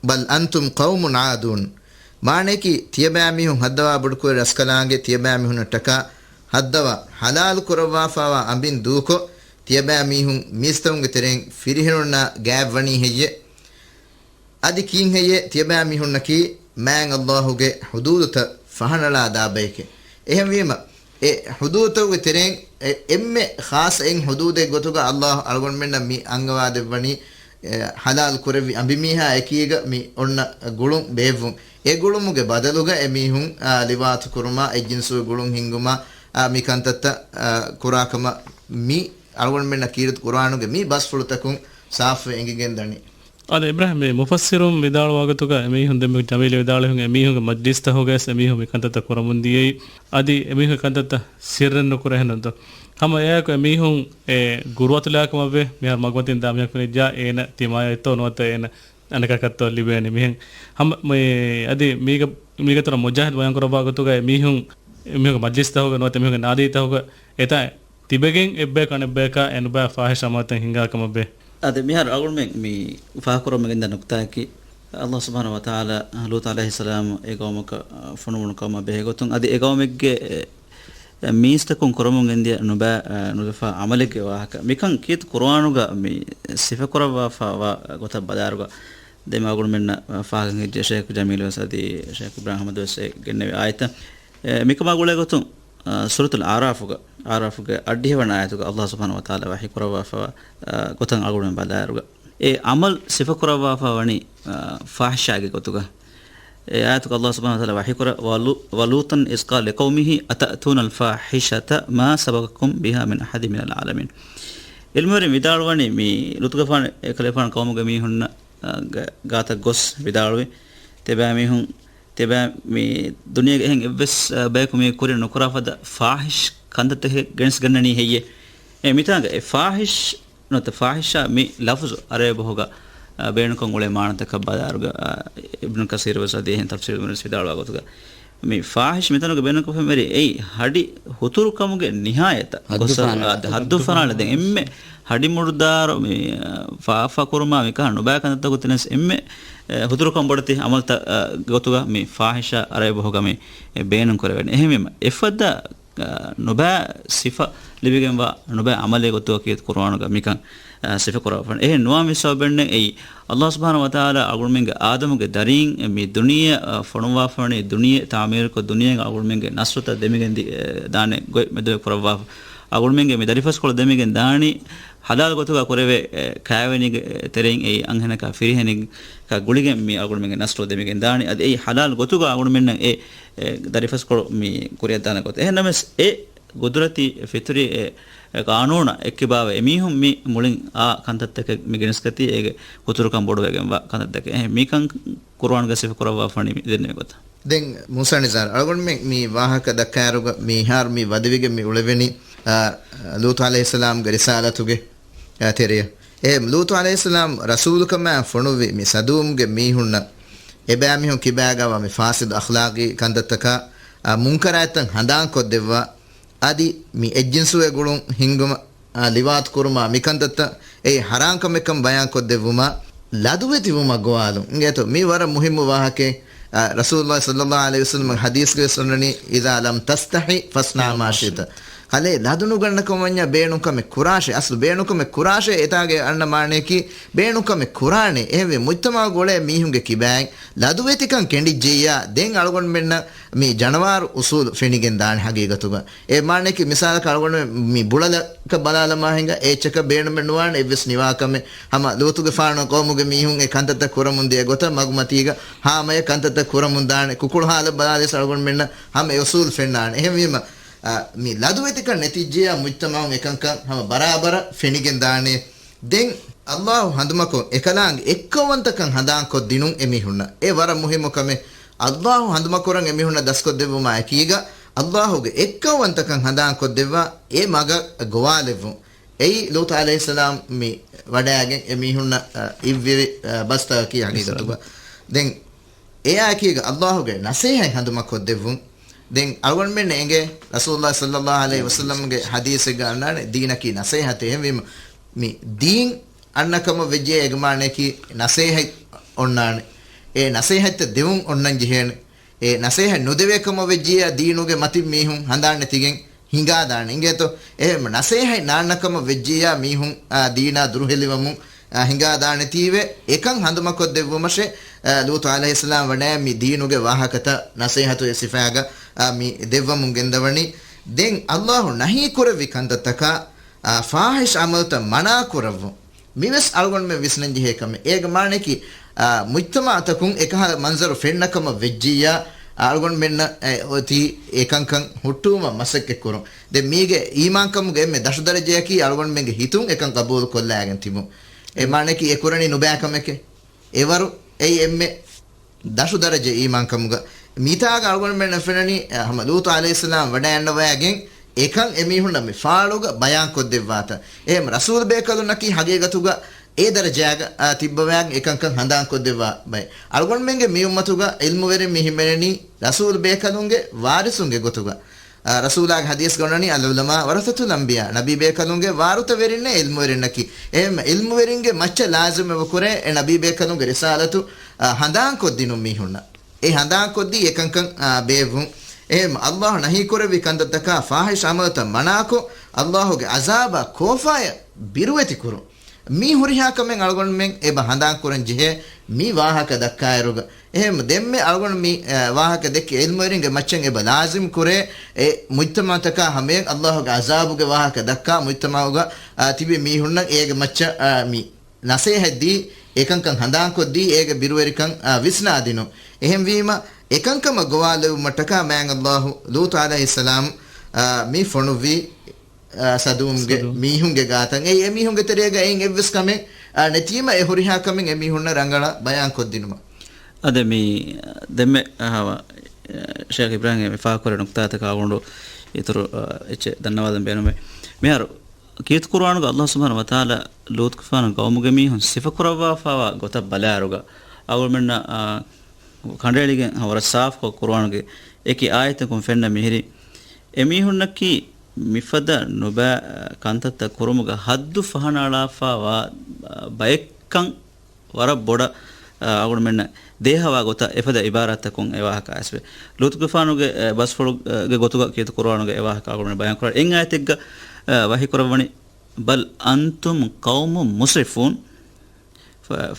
بَلْ أَنْتُمْ قَوْمٌ عَادُونَ. މާނަޔަކީ، ތިޔަބައިމީހުން ހައްދަވާ ބޮޑުކުރި ރަސްކަލާނގެ ތިޔަބައިމީހުންނަށްޓަކާ ހައްދަވާ، ޙަލާލު ކުރައްވާފައިވާ އަނބިން ދޫކޮށް، ތިޔަބައިމީހުން މީސްތަކުންގެ ތެރެއިން ފިރިހެނުންނާ ގާތްވަނީ ހެއްޔޭ؟ އަދި ކީން ހެއްޔޭ ތިޔަބައިމީހުންނަކީ މާތް ﷲ ގެ ޙުދޫދުތައް ފަހަނަޅާ ދާ ބަޔެކޭ. އެހެންވީމަ، އެ ޙުދޫދުތަކުގެ ތެރެއިން އެ-، އެންމެ ޚާއްޞަ އެއް ޙުދޫދެއް ގޮތުގަ ﷲ އަޅުގަނޑުމެންނަށް މި އަންގަވާދެއްވަނީ، އެ، ޙަލާލު ކުރެއްވި އަނބިމީހާ އެކީގަ މި އޮންނަ ގުޅުން ބޭއްވުން. އެ ގުޅުމުގެ ބަދަލުގަ އެމީހުން، އާ، ލިވާތު ކުރުމާ، އެއްޖިންސުގެ ގުޅުން ހިންގުމާ، އާ، މި ކަންތައްތައް، އާ، ކުރާކަމަށް މި އަޅުގަނޑުމެންނަށް ކީރިތި ޤުރުއާނުގެ މި ބަސްފުޅުތަކުން ސާފުވެ އެނގިގެން ދަނީ. އާދެ، އިބްރާހިމް، މި މުފައްސިރުން ވިދާޅުވާ ގޮތުގަ އެމީހުން ދެން މި ޖަމީލް ވިދާޅުވިހެން އެމީހުންގެ މަޖްލިސްތަކުގައި އެމީހުން މި ކަންތައްތައް ކުރަމުން ދިޔައީ. އަދި އެމީހުން ކަންތައްތައް ސިއްރެއް ނުކުރޭ އެހެންނުންތޯ؟ ހަމަ އެއާއެކު އެމީހުން އެ ގުރުއަތުލާ ކަމަށްވެ މިހާރު މަގުމަތިން ދާ މީހަކު ނިއްޖާ އޭނަ ތިމާޔަށްތޯ ނުވަތަ އޭނަ އަނެކަކަށްތޯ ލިބޭނެ މިހެން. ހަމަ މި އަދި މީގަ-، މީގެ ތުރަށް މުޖާހިދު ބަޔާން ކުރައްވާ ގޮތުގަ އެމީހުން އެމީހުންގެ މަޖްލިސްތަކުގަ ނުވަތަ އެމީހުންގެ ނާދީތަކުގަ އެތާ ތިބެގެން އެއްބަޔަކު އަނެއްބަޔަކާ އެނުބައި ފާހިޝް އަމަލުތައް ހިނގާ ކަމަށްވޭ. އަދި މިހާރު އަޅުގަނޑުމެން މި ފާހަގަކުރަމުން ގެންދާ ނުކުތާއަކީ، ﷲ ސުބްޙާނަހޫ ވަތަޢާލާ ލޫޠު ޢަލައިހިއްސަލާމް އެ ޤައުމަކަށް، އަ، ފޮނުވުނު ޤައުމާ ބެހޭ ގޮތުން، އަދި އެ ޤައުމެއްގެ، އެ، މީސްތަކުން ކުރަމުން ގެންދިޔަ ނުބައި، ނުލަފާ ޢަމަލެއްގެ ވާހަކަ. މިކަން ކީރިތި ޤުރުއާނުގަ މި ސިފަކުރައްވާފަ ވާ ގޮތަށް ބަލާއިރުގަ، ދެން އަޅުގަނޑުމެންނަށް ފާހަގަ ހިނގިއްޖެ ޝޭޚް ޖަމީލު ވެސް އަދި ޝޭޚް އިބްރާހިމް އަޙްމަދު ވެސް ގެންނެވި އާޔަތަށް. އެ، މިކަމާ ގުޅޭ ގޮތުން، އާ، ސޫރަތުލް އަޢުރާފުގަ، އަޢުރާފުގެ އަށްޑިހަވަނަ އާޔަތުގަ ﷲ ސުބްޙާނަހޫ ވަތަޢާލާ ވަޙީ ކުރައްވާފަވާ، އާ، ގޮތަށް އަޅުގަނޑުމެން ބަލާއިރުގަ، އެ ޢަމަލު ސިފަކުރައްވާފަ ވަނީ، އާ، ފާޙިޝާގެ ގޮތުގަ. އެ އާޔަތުގަ ﷲ ސުބްޙާނަހޫ ވަތަޢާލާ ވަޙީކުރަ، ވަލޫ-، وَلُوطًا إِذْ قَالَ لِقَوْمِهِ أَتَأْتُونَ الْفَاحِشَةَ مَا سَبَقَكُمْ بِهَا مِنْ أَحَدٍ مِنَلْعَالَمِينَ. ޢިލްމުވެރިން ވިދާޅުވަނީ މި ލޫޠުގެފާނު އެކަލޭފާނު ޤައުމުގެ މީހުންނަށް، އާ، ގ-، ގާތަށް ގޮސް ވިދާޅުވި، ތިބާމީހުން، ތިބާ މި ދުނިޔޭގެ އެހެން އެއްވެސް، އާ، ބަޔަކު މި ކުރިން ނުކުރާ ފަދަ ފާޙިޝް ކަންތައްތަކެއް ގެނެސްގަންނަނީ ހެއްޔޭ؟ އެ މިތާނގަ އެ ފާޙިޝް ނުވަތަ ފާޙިޝާ މި ލަފުޒު ޢަރަބި ބަހުގަ، އާ، ބޭނުންކޮށް އުޅޭ މާނަތަކަށް ބަލާއިރުގަ، އާ، އިބްނު ކަސީރު ވެސް އަދި އެހެން ތަފްސީރު ވެސް ވިދާޅުވާ ގޮތުގަ، މި ފާޙިޝް މިތަނުގަ ބޭނުންކޮށްފަ މެރި އެއީ ހަޑި ހުތުރުކަމުގެ ނިހާޔަތަށް ގޮސް، އާ، ހައްދު ފަނާޅަ ދެން އެންމެ ހަޑި މުޑުދާރު މި، އާ، ފާފަ ކުރުމާ މިކަހަ ނުބައި ކަންތައްތަކު ތިނަސް އެންމެ، އެ، ހުތުރުކަން ބޮޑެތި ޢަމަލުތައް، އާ، ގޮތުގަ މި ފާޙިޝާ ޢަރަބި ބަހުގަ މި، އެ، ބޭނުން ކުރެވޭނެ. އެހެންވީމަ އެފަދަ އާ، ނުބައި ސިފަ ލިބިގެންވާ، ނުބައި ޢަމަލެއް ގޮތުގަ ކީރިތި ޤުރުއާނުގަ މިކަން، އާ، ސިފަކުރައްވާފަ. އެހެން ނުވާ މި ސަބަބެއް ނެތް. އެއީ، ﷲ ސުބްޙާނަހޫ ވަތަޢާލާ އަޅުގަނޑުމެންގެ އާދަމުގެ ދަރީން މި ދުނިޔެ، އާ، ފޮނުއްވާފަވަނީ، ދުނިޔެ ތަޢުމީރުކޮށް، ދުނިޔޭގަ އަޅުގަނޑުމެންގެ ނަސްލުތައް ދެމިގެން ދި-، އެ، ދާނެ ގޮތް މެދުވެ ކުރައްވާފަ. އަޅުގަނޑުމެންގެ މި ދަރިފަސްކޮޅު ދެމިގެން ދާނީ، ޙަލާލު ގޮތުގަ ކުރެވޭ، އެ، ކާވެނީގެ ތެރެއިން އެއީ އަންހެނަކާ ފިރިހެނެއްގަ ގުޅިގެން މި އަޅުގަނޑުމެންގެ ނަސްލު ދެމިގެން ދާނީ. އަދި އެއީ ޙަލާލު ގޮތުގަ އަޅުގަނޑުމެންނަށް އެ އެ، ދަރިފަސްކޮޅު މި ކުރިއަށްދާނެ ގޮތަށް. އެހެންނަމަވެސް، އެ ގުދުރަތީ ފިޠުރީ އެ، އެ، ޤާނޫނަށް އެއްކިބާވެ އެމީހުން މި މުޅިން އާ ކަންތައްތަކެއް މި ގެނެސްގަތީ އޭގެ ހުތުރުކަން ބޮޑުވެގެންވާ ކަންތައްތަކެއް. އެހެން މިކަން ޤުރުއާންގަ ސިފަކުރައްވާފަނީ މި ދެންނެވި ގޮތަށް. ދެން މޫސާ ނިޒާރު އަޅުގަނޑުމެން މި ވާހަކަ ދައްކާއިރުގަ މިހާރު މި ވަދެވިގެން މި އުޅެވެނީ، އާ، ލޫޠު ޢަލައިހިއްސަލާމްގެ ރިސާލަތުގެ އާ، ތެރެއަށް. އެ ލޫޠު ޢަލައިހިއްސަލާމް ރަސޫލުކަމާ ފޮނުއްވި މި ސަދޫމްގެ މީހުންނަށް އެބައިމީހުން ކިބާގަވާ މި ފާސިދު އަޚްލާޤީ ކަންތައްތަކާ، އާ، މުންކަރާތްތައް ހަނދާންކޮށްދެއްވާ، އަދި މި އެއްޖިންސުގެ ގުޅުން ހިންގުމަށް، އާ، ލިވާތު ކުރުމާ މިކަންތައްތައް އެއީ ޙަރާން ކަމެއްކަން ބަޔާންކޮށްދެއްވުމާ، ލަދުވެތިވުމަށް ގޮވާލުން. އިނގޭތޯ، މީ ވަރަށް މުހިއްމު ވާހަކައެއް. އާ، ރަސޫލުﷲ ޞައްލަﷲ ޢަލައިހި ވަސައްލަމްގެ ޙަދީޘްގައި ވެސް އޮންނަނީ، "إذا لم تستح فاصنع ما شئت." ކަލޭ ލަދުނުގަންނަކަމަށް ވަންޏާ ބޭނުންކަމެއް ކުރާށޭ. އަސްލު ބޭނުންކަމެއް ކުރާށޭ އެތާގައި އަންނަ މާނަޔަކީ ބޭނުންކަމެއް ކުރާނެ. އެހެންވެ މުޖްތަމަޢުގަ އުޅޭ މީހުންގެ ކިބާއިން ލަދުވެތިކަން ކެނޑިއްޖެއްޔާ، ދެން އަޅުގަނޑުމެންނަށް މި ޖަނަވާރު އުސޫލު ފެނިގެން ދާނެ ހަގީގަތުގަ. އެ މާނަޔަކީ މިސާލަކަށް އަޅުގަނޑުމެން މި ބުޅަލަކަށް ބަލާލަމާ ހިނގާ އެއްޗަކަށް ބޭނުމެއް ނުވާނެ އެއްވެސް ނިވާކަމެއް. ހަމަ ލޫޠުގެފާނު ޤައުމުގެ މީހުން އެ ކަންތައްތައް ކުރަމުން ދިޔަ ގޮތަށް މަގުމަތީގަ ހާމަޔަށް ކަންތައްތައް ކުރަމުން ދާނެ. ކުކުޅު ހާލަށް ބަލާލިޔަސް އަޅުގަނޑުމެންނަށް ހަމަ އެ އުސޫލު ފެންނާނެ. އެހެންވީމަ، އާ، މި ލަދުވެތިކަން ނެތިއްޖެޔާ މުޖްތަމަޢުން އެކަންކަން ހަމަ ބަރާބަރަށް ފެނިގެން ދާނެ. ދެން ﷲ ހަނދުމަކޮށް އެކަލާނގެ އެއްކައުވަންތަކަން ހަނދާންކޮށް ދިނުން އެމީހުންނަށް. އެ ވަރަށް މުހިއްމު ކަމެއް. ﷲ ހަނދުމަކުރަން އެމީހުންނަށް ދަސްކޮށްދެއްވުމާ އެކީގަ، ﷲގެ އެއްކައުވަންތަކަން ހަނދާންކޮށްދެއްވާ އެ މަގަށް ގޮވާލެއްވުން. އެއީ ލޫޠު ޢަލައިހިއްސަލާމް މި ވަޑައިގެން އެމީހުންނަށް، އަ، އިއްވެވި، އަ، ބަސްތަކަކީ ހަގީގަތުގަ. ދެން އެއާއެކީގަ ﷲގެ ނަސޭހަތް ހަނދުމަކޮށްދެއްވުން. ދެން އަޅުގަނޑުމެންނަށް އެނގޭ ރަސޫލުﷲ ޞައްލަﷲ ޢަލައިހި ވަސައްލަމްގެ ޙަދީޘެއްގަ އަންނާނެ ދީނަކީ ނަސޭހަތޭ. އެހެންވީމަ މި ދީން އަންނަ ކަމަށް ވެއްޖެ އޭގެ މާނަޔަކީ ނަސޭހަތް އޮންނާނެ. އެ ނަސޭހަތްތައް ދެވުން އޮންނަން ޖެހޭނެ. އެ ނަސޭހަތް ނުދެވޭ ކަމަށް ވެއްޖިއްޔާ ދީނުގެ މަތިން މީހުން ހަނދާން ނެތިގެން ހިނގާދާނެ. އިނގޭތޯ؟ އެހެން ނަސޭހަތް ނާންނަ ކަމަށް ވެއްޖިއްޔާ މީހުން، އާ، ދީނާ ދުރުހެލިވަމުން، އާ، ހިނގާދާނެތީވެ އެކަން ހަނދުމަކޮށްދެއްވުމަށޭ، އާ، ލޫޠު ޢަލައިހިއްސަލާމް ވަޑައި މި ދީނުގެ ވާހަކަތައް ނަސޭހަތު އެ ސިފައިގަ، އާ، މި ދެއްވަމުން ގެންދަވަނީ. ދެން ﷲ ނަހީ ކުރެއްވި ކަންތައްތަކާ، އާ، ފާޙިޝް ޢަމަލުތައް މަނާ ކުރައްވުން. މިވެސް އަޅުގަނޑުމެން ވިސްނަންޖެހޭ ކަމެއް. އޭގެ މާނައަކީ، އާ، މުޖްތަމަޢުތަކުން އެކަހަލަ މަންޒަރު ފެންނަ ކަމަށް ވެއްޖިއްޔާ، އަޅުގަނޑުމެންނަށް އެ އޮތީ އެކަންކަން ހުއްޓުވުމަށް މަސައްކަތްކުރުން. ދެން މީގެ އީމާންކަމުގެ އެންމެ ދަށުދަރަޖަޔަކީ އަޅުގަނޑުމެންގެ ހިތުން އެކަން ޤަބޫލުކޮށްލާގެން ތިބުން. އެ މާނައަކީ އެ ކުރަނީ ނުބައި ކަމެކޭ. އެވަރު އެއީ އެންމެ ދަށު ދަރަޖަ އީމާންކަމުގަ. މިތާގަ އަޅުގަނޑުމެންނަށް ފެންނަނީ، އަ، ހަމަ ލޫޠު ޢަލައިހިއްސަލާމް ވަޑައިގަންނަވައިގެން އެކަން އެމީހުންނަށް މި ފާޅުގަ ބަޔާންކޮށްދެއްވާތަން. އެހެން ރަސޫލު ބޭކަލުންނަކީ ހަގީގަތުގަ އެ ދަރަޖާގަ، އާ، ތިއްބަވައިގެން އެކަންކަން ހަނދާންކޮށްދެއްވާ ބައެއް. އަޅުގަނޑުމެންގެ މި އުއްމަތުގަ ޢިލްމުވެރިން މި ހިމެނެނީ ރަސޫލު ބޭކަލުންގެ ވާރިސުންގެ ގޮތުގަ. އާ، ރަސޫލާގެ ޙަދީޘްގަ އޮންނަނީ، "العلماء ورثة الأنبياء." ނަބީ ބޭކަލުންގެ ވާރުތަވެރިންނޭ ޢިލްމުވެރިންނަކީ. އެހެން ޢިލްމުވެރިންގެ މައްޗަށް ލާޒިމް އެބަކުރޭ އެ ނަބީ ބޭކަލުންގެ ރިސާލަތު، އާ، ހަނދާންކޮށްދިނުން މީހުންނަށް. އެ ހަނދާންކޮށްދީ އެކަންކަން، އާ، ބޭއްވުން. އެހެން އައްލާހު ނަހީކުރެއްވި ކަންތައްތަކާ ފާހިޝް އަމަލުތައް މަނާކޮށް، އައްލާހުގެ އަޒާބާ ކޯފާޔަށް ބިރުވެތި ކުރުން. މި ހުރިހާ ކަމެއް އަޅުގަނޑުމެން އެބަ ހަނދާން ކުރަން ޖެހޭ މި ވާހަކަ ދައްކާއިރުގަ. އެހެން ދެންމެ އަޅުގަނޑު މި، އަ، ވާހަކަ ދެއްކި އިލްމުވެރިންގެ މައްޗަށް އެބަ ލާޒިމް ކުރޭ، އެ މުޖްތަމަޢުތަކާ ހަމަޔަށް އައްލާހުގެ އަޒާބުގެ ވާހަކަ ދައްކާ، މުޖްތަމަޢުގަ، އަ، ތިބި މީހުންނަށް އޭގެ މައްޗަށް، އަ، މި ނަސޭހަތްދީ، އެކަންކަން ހަނދާންކޮށްދީ، އޭގެ ބިރުވެރިކަން، އާ، ވިސްނާދިނުން. އެހެންވީމަ، އެކަންކަމަށް ގޮވާލެވުމަށްޓަކާ މާތް އައްލާހު ލޫޠު ޢަލައިހިއްސަލާމް، އާ، މި ފޮނުއްވީ، އާ، ސަދޫމްގެ ސަދޫމް. މީހުންގެ ގާތަށް. އެއީ އެމީހުންގެ ތެރޭގަ އެއިން އެއްވެސް ކަމެއް، އާ، ނެތީމަ އެ ހުރިހާ ކަމެއް އެމީހުންނަށް ރަނގަޅަށް ބަޔާންކޮށްދިނުމަށް. އަދި މި ދެންމެ، އާ، ޝޭޚް އިބްރާހިމް މި ފާހަގަކުރެއްވި ނުކުތާތަކާ އަޅުގަނޑު އިތުރު، އާ، އެއްޗެއް ދަންނަވާލަން ބޭނުމޭ. މިހާރު ކީރިތި ޤުރުއާނުގަ އައްލާހު ސުބްޙާނަހު ވަތަޢާލާ ލޫޠުގެފާނު ޤައުމުގެ މީހުން ސިފަކުރައްވާފައިވާ ގޮތަށް ބަލާއިރުގަ، އަޅުގަނޑުމެންނަށް، އާ، ކަނޑައެޅިގެން ވަރަށް ސާފުކޮށް ޤުރުއާނުގެ އެކި އާޔަތަކުން ފެންނަ މިހިރީ، އެމީހުންނަކީ މިފަދަ ނުބައި ކަންތައްތައް ކުރުމުގަ ޙައްދު ފަހަނައަޅާފައިވާ ބައެއްކަން ވަރަށް ބޮޑަށް، އަ، އަޅުގަނޑުމެންނަށް ދޭހަވާ ގޮތަށް އެފަދަ ޢިބާރާތްތަކުން އެ ވާހަކަ އައިސްފަ. ލޫޠުގެފާނުގެ، އަ، ބަސްފުޅުގެ ގޮތުގަ ކީރިތި ޤުރުއާނުގަ އެ ވާހަކަ އަޅުގަނޑުމެން ބަޔާންކުރާ. އެއް އާޔަތެއްގަ، އަ، ވަޙީކުރައްވަނީ، "بل أنتم قوم مسرفون."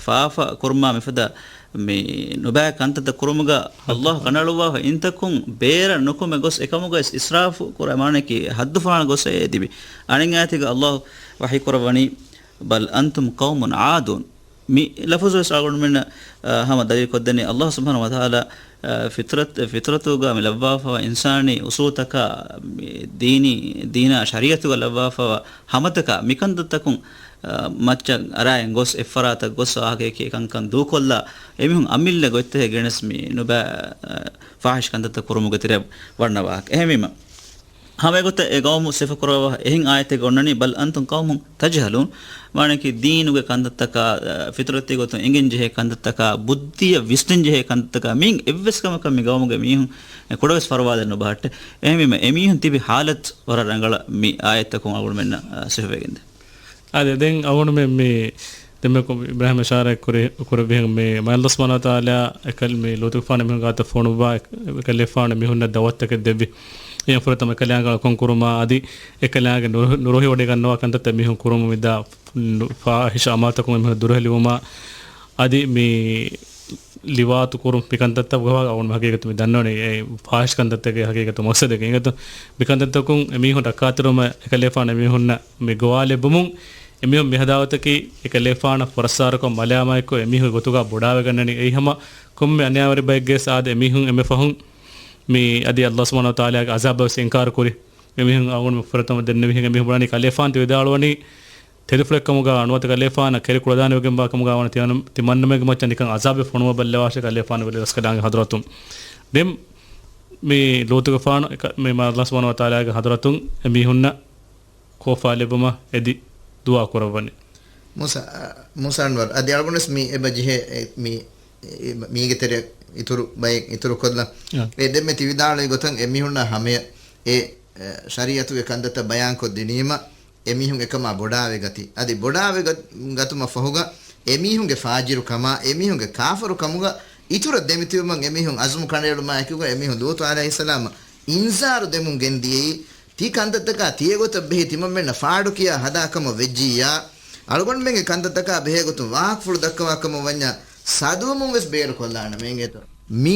ފާފަ ކުރުމާ މިފަދަ މި ނުބައި ކަންތައްތައް ކުރުމުގަ އައްލާހު ކަނޑައަޅުއްވާފަ އިންތަކުން ބޭރަށް ނުކުމެ ގޮސް އެކަމުގަ އިސްރާފު ކުރާ މާނައަކީ ޙައްދު ފަހަނަ ގޮސް އެ ތިބި. އަނެއް އާޔަތެއްގަ އައްލާހު ވަޙީކުރައްވަނީ، "بل أنتم قوم عادون." މި ލަފުޒުވެސް އަޅުގަނޑުމެންނަށް، އަ، ހަމަ ދަލީލު ކޮށްދެނީ، އައްލާހު ސުބްޙާނަހު ވަތަޢާލާ، އަ، ފިޠްރަތް، ފިޠްރަތުގަ މި ލައްވާފައިވާ އިންސާނީ އުޞޫލުތަކާ، މި ދީނީ، ދީނާ ޝަރީޢަތުގަ ލައްވާފައިވާ ހަމަތަކާ މިކަންތައްތަކުން، އަ، މައްޗަށް އަރާއިން ގޮސް އެއްފަރާތަށް ގޮސް ވާހަކަޔަކީ އެކަންކަން ދޫކޮށްލާ، އެމީހުން އަމިއްލަ ގޮތްތަކެއް ގެނެސް މި ނުބައި، އަ، ފާޙިޝް ކަންތައްތައް ކުރުމުގެ ތެރެއަށް ވަންނަ ވާހަކަ. އެހެންވީމަ، ހަމަ އެގޮތަށް އެ ޤައުމު ސިފަކުރައްވާ އެހެން އާޔަތެއް އޮންނަނީ، "بل أنتم قوم تجهلون." މާނައަކީ ދީނުގެ ކަންތައްތަކާ، އަ، ފިޠްރަތީ ގޮތުން އެނގެން ޖެހޭ ކަންތައްތަކާ، ބުއްދިއަށް ވިސްނަން ޖެހޭ ކަންތައްތަކާ، މިއިން އެއްވެސް ކަމަކަށް މި ޤައުމުގެ މީހުން ކުޑަވެސް ފަރުވާލެއް ނުބަހައްޓެ. އެހެންވީމަ، އެމީހުން ތިބި ޙާލަތު ވަރަށް ރަނގަޅަށް މި އާޔަތްތަކުން އަޅުގަނޑުމެންނަށް، އަ، ސިފަވެގެންދޭ. އާދެ، ދެން އަޅުގަނޑުމެން މި ދެންމެ ކު-، އިބްރާހިމް އިޝާރާތް ކުރި-، ކުރެއްވިހެން މި މާތް ﷲ ސުބްޙާނަހު ވަތަޢާލާ އެކަލް މި ލޫޠުގެފާނު މީހުން ގާތަށް ފޮނުއްވާ އެކަލޭފާނު މީހުންނަށް ދަޢުވަތުތަކެއް ދެއްވި. އެހެން ފުރަތަމަ އެކަލާނގެ އަޅުކަން ކުރުމާ އަދި އެކަލާނގެ ނުރު-، ނުރުހިވޮޑިގަންނަވާ ކަންތައްތައް މީހުން ކުރުމުން މިދާ ފާ-، ފާޙިޝް އަމާލުތަކުން އެމީހުން ދުރުހެލިވުމާ އަދި މި ލިވާތު ކުރުން މިކަންތައްތައް ވަގުތު މި ހަގީގަތު މި ދަންނަވަނީ އެ ފާޙިޝް ކަންތައްތަކެއް ހަގީގަތު މަޤްޞަދެއް އިނގޭތޯ. މިކަންތައްތަކުން އެމީހުން ރައްކާތެރިވުމަށް އެކަލޭފާނު އެމީހުންނަށް މި ގޮވާލެއްވުމުން އެމީހުން މިހަދާ ގޮތަކީ އެކަލޭފާނަށް ފުރައްސާރަކޮށް މަލާމާތްކޮށް އެމީހުން ގޮތުގަ ބޮޑާވެގަންނަނީ. އެއީ ހަމަ ކޮންމެ އަނިޔާވެރި ބައެއްގެ ސާދަ އެމީހުން އެންމެ ފަހުން މި އަދި ﷲ ސުބްޙާނަހު ވަތަޢާލާގެ ޢަޒާބަށް ވެސް އިންކާރު ކުރި. އެމީހުން އަޅުގަނޑު ފުރަތަމަ ދެންނެވިހެން އެމީހުން ބުނަނީ ކަލޭފާނު ތި ވިދާޅުވަނީ ތެދުފުޅެއްކަމުގަ ނުވަތަ ކަލޭފާނަށް ކެރި ކުޅަދާނެވެގެންވާ ކަމުގަ ވަނީ ތިމަން-، ތިމަންނަމެންގެ މައްޗަށް ނިކަން ޢަޒާބެއް ފޮނުވަބައްލަވާށޭ ކަލޭފާނު ބެލި ރަސްކަލާނގެ ޙަޟްރަތުން. ދެން މި ލޫޠުގެފާނު އެކަ-، މި ﷲ ސުބްޙާނަހު ވަތަޢާލާގެ ޙަޟްރަތުން އެމީހުންނަށް ކޯފާލެއްވުމަށް އެދި ދުޢާ ކުރައްވަނީ. މޫސާ، މޫސާ އަންވަރު، އަދި އަޅުގަނޑުވެސް މި އެބަ ޖެހޭ، އެ، މި، އެ، މީގެ ތެރެ އިތުރު ބައެއް އިތުރުކޮށްލަން. އާ. އެ ދެންމެ ތި ވިދާޅުވި ގޮތަށް އެމީހުންނާ ހަމަޔަށް އެ، އެ، ޝަރީޢަތުގެ ކަންތައްތައް ބަޔާންކޮށްދިނީމަ، އެމީހުން އެކަމާ ބޮޑާވެގަތީ. އަދި ބޮޑާވެ ގަ-، ގަތުމަށް ފަހުގަ އެމީހުންގެ ފާޖިރުކަމާ، އެމީހުންގެ ކާފަރުކަމުގަ އިތުރަށް ދެމިތިބުމަށް އެމީހުން ޢަޒުމު ކަނޑައެޅުމާ އެކުގަ އެމީހުން ލޫޠު ޢަލައިހިއްސަލާމަށް އިންޒާރު ދެމުން ގެންދިޔައީ، ތި ކަންތައްތަކާ ތިޔަގޮތަށް ބެހި ތިމަންމެންނަށް ފާޑު ކިޔާ ހަދާ ކަމަށް ވެއްޖިއްޔާ، އަޅުގަނޑުމެންގެ ކަންތައްތަކާ ބެހޭގޮތުން ވާހަކަފުޅު ދައްކަވާ ކަމަށް ވަންޏާ، ސަދޫމުން ވެސް ބޭރުކޮށްލާނަމޭ އިނގޭތޯ. މި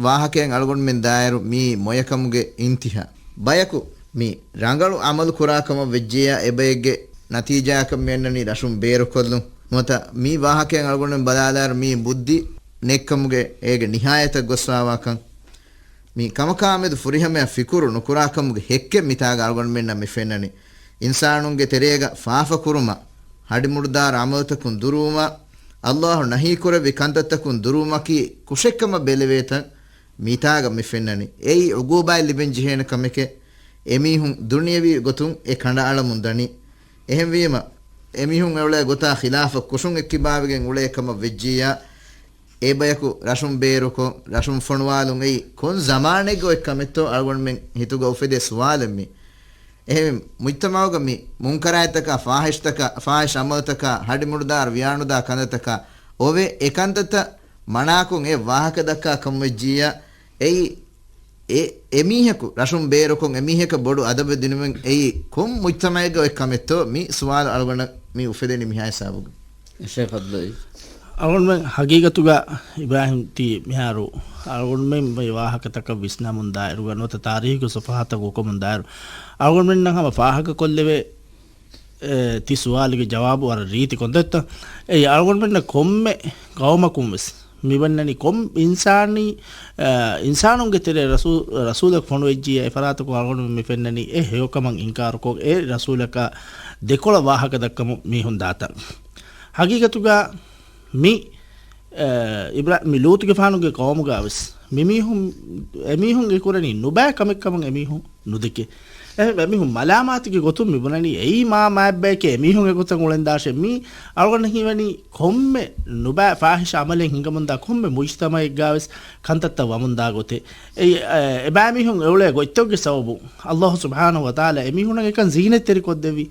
ވާހަކައިން އަޅުގަނޑުމެން ދާއިރު މީ މޮޔަކަމުގެ އިންތިހާ. ބަޔަކު މި ރަނގަޅު ޢަމަލު ކުރާ ކަމަށް ވެއްޖިއްޔާ، އެބައެއްގެ ނަތީޖާއަކަށް މިއަންނަނީ ރަށުން ބޭރުކޮށްލުން. ނުވަތަ މި ވާހަކައިން އަޅުގަނޑުމެން ބަލާލާއިރު މީ ބުއްދި ނެތްކަމުގެ އޭގެ ނިހާޔަތަށް ގޮސްފާވާކަން. މި ކަމަކާމެދު ފުރިހަމަޔަށް ފިކުރު ނުކުރާކަމުގެ ހެއްކެއް މިތާގަ އަޅުގަނޑުމެންނަށް މި ފެންނަނީ. އިންސާނުންގެ ތެރޭގަ ފާފަކުރުމަށް، ހަޑިމުޑުދާރު ޢަމަލުތަކުން ދުރުވުމަށް، އައްލާހު ނަހީކުރެއްވި ކަންތައްތަކުން ދުރުވުމަކީ ކުށެއްކަމަށް ބެލެވޭތަން މިތާގަ މި ފެންނަނީ. އެއީ ޢުޤޫބާތް ލިބެން ޖެހޭނެ ކަމެކޭ. އެމީހުން ދުނިޔަވީ ގޮތުން އެ ކަނޑައަޅަމުން ދަނީ. އެހެންވީމަ، އެމީހުން އެއުޅޭ ގޮތާ ޚިލާފަށް ކުށުން އެއްކިބާވެގެން އުޅޭ ކަމަށް ވެއްޖިއްޔާ، އެބަޔަކު ރަށުން ބޭރުކޮށް، ރަށުން ފޮނުވާލުން އެއީ ކޮން ޒަމާނެއްގަ އޮތް ކަމެއްތޯ އަޅުގަނޑުމެން ހިތުގަ އުފެދޭ ސުވާލެއް މީ. އެހެން މުޖްތަމަޢުގަ މި މުންކަރާތްތަކާ، ފާޙިޝްތަކާ، ފާޙިޝް ޢަމަލުތަކާ، ހަޑިމުޑުދާރު ވިޔާނުދާ ކަންތައްތަކާ އޮވެ، އެ ކަންތައްތައް މަނާކޮށް އެ ވާހަކަ ދައްކާ ކަމުވެއްޖިއްޔާ، އެއީ އެ، އެމީހަކު ރަށުން ބޭރުކޮށް، އެމީހަކަށް ބޮޑު އަދަބެއް ދިނުމެއް އެއީ ކޮން މުޖްތަމައެއްގަ އޮތް ކަމެއްތޯ؟ މި ސުވާލު އަޅުގަނޑަށް މި އުފެދެނީ މިހާ ހިސާބުގަ. ޝޭޚް އަބްދުﷲ. އަޅުގަނޑުމެން ހަގީގަތުގަ އިބްރާހިމް ތީ މިހާރު އަޅުގަނޑުމެން މި ވާހަކަތަކަށް ވިސްނަމުން ދާއިރުގަ ނުވަތަ ތާރީހުގެ ސޮފަހާތައް ގޮކޮމުން ދާއިރު އަޅުގަނޑުމެންނަށް ހަމަ ފާހަގަކޮށްލެވޭ، އެ، ތި ސުވާލުގެ ޖަވާބު ވަރަށް ރީތި ކޮންތައްތަ؟ އެއީ އަޅުގަނޑުމެންނަށް ކޮންމެ ގައުމަކުން ވެސް މި ވަންނަނީ ކޮން އިންސާނީ، އަ، އިންސާނުންގެ ތެރޭ ރަސޫ-، ރަސޫލަކު ފޮނުވެއްޖިއްޔާ އެ ފަރާތަކުން އަޅުގަނޑުމެން މި ފެންނަނީ އެ ހެޔޮކަމަށް އިންކާރުކޮށް އެ ރަސޫލަކާ ދެކޮޅަށް ވާހަކަ ދައްކަމުން މީހުން ދާތަން. ހަގީގަތުގަ މި، އަ، އިބްރާ-، މި ލޫޠުގެފާނުގެ ޤައުމުގަ ވެސް މި މީހުން، އެމީހުން އެ ކުރަނީ ނުބައި ކަމެއްކަމަށް އެމީހުން ނުދެކޭ. އެހެން އެމީހުން މަލާމާތުގެ ގޮތުން މި ބުނަނީ އެއީ މާ މާތް ބަޔެކޭ އެމީހުން އެގޮތަށް އުޅެންދާށޭ. މީ އަޅުގަނޑަށް ހީވަނީ ކޮންމެ ނުބައި ފާހިޝް ޢަމަލެއް ހިނގަމުންދާ ކޮންމެ މުޖްތަމަޢެއްގަ ވެސް ކަންތައްތައް ވަމުންދާ ގޮތެއް. އެ، އެ، އެބައިމީހުން އެއުޅޭ ގޮތްތަކުގެ ސަބަބުން ﷲ ސުބްޙާނަހޫ ވަތަޢާލާ އެމީހުންނަށް އެކަން ޒީނަތްތެރިކޮށްދެއްވި.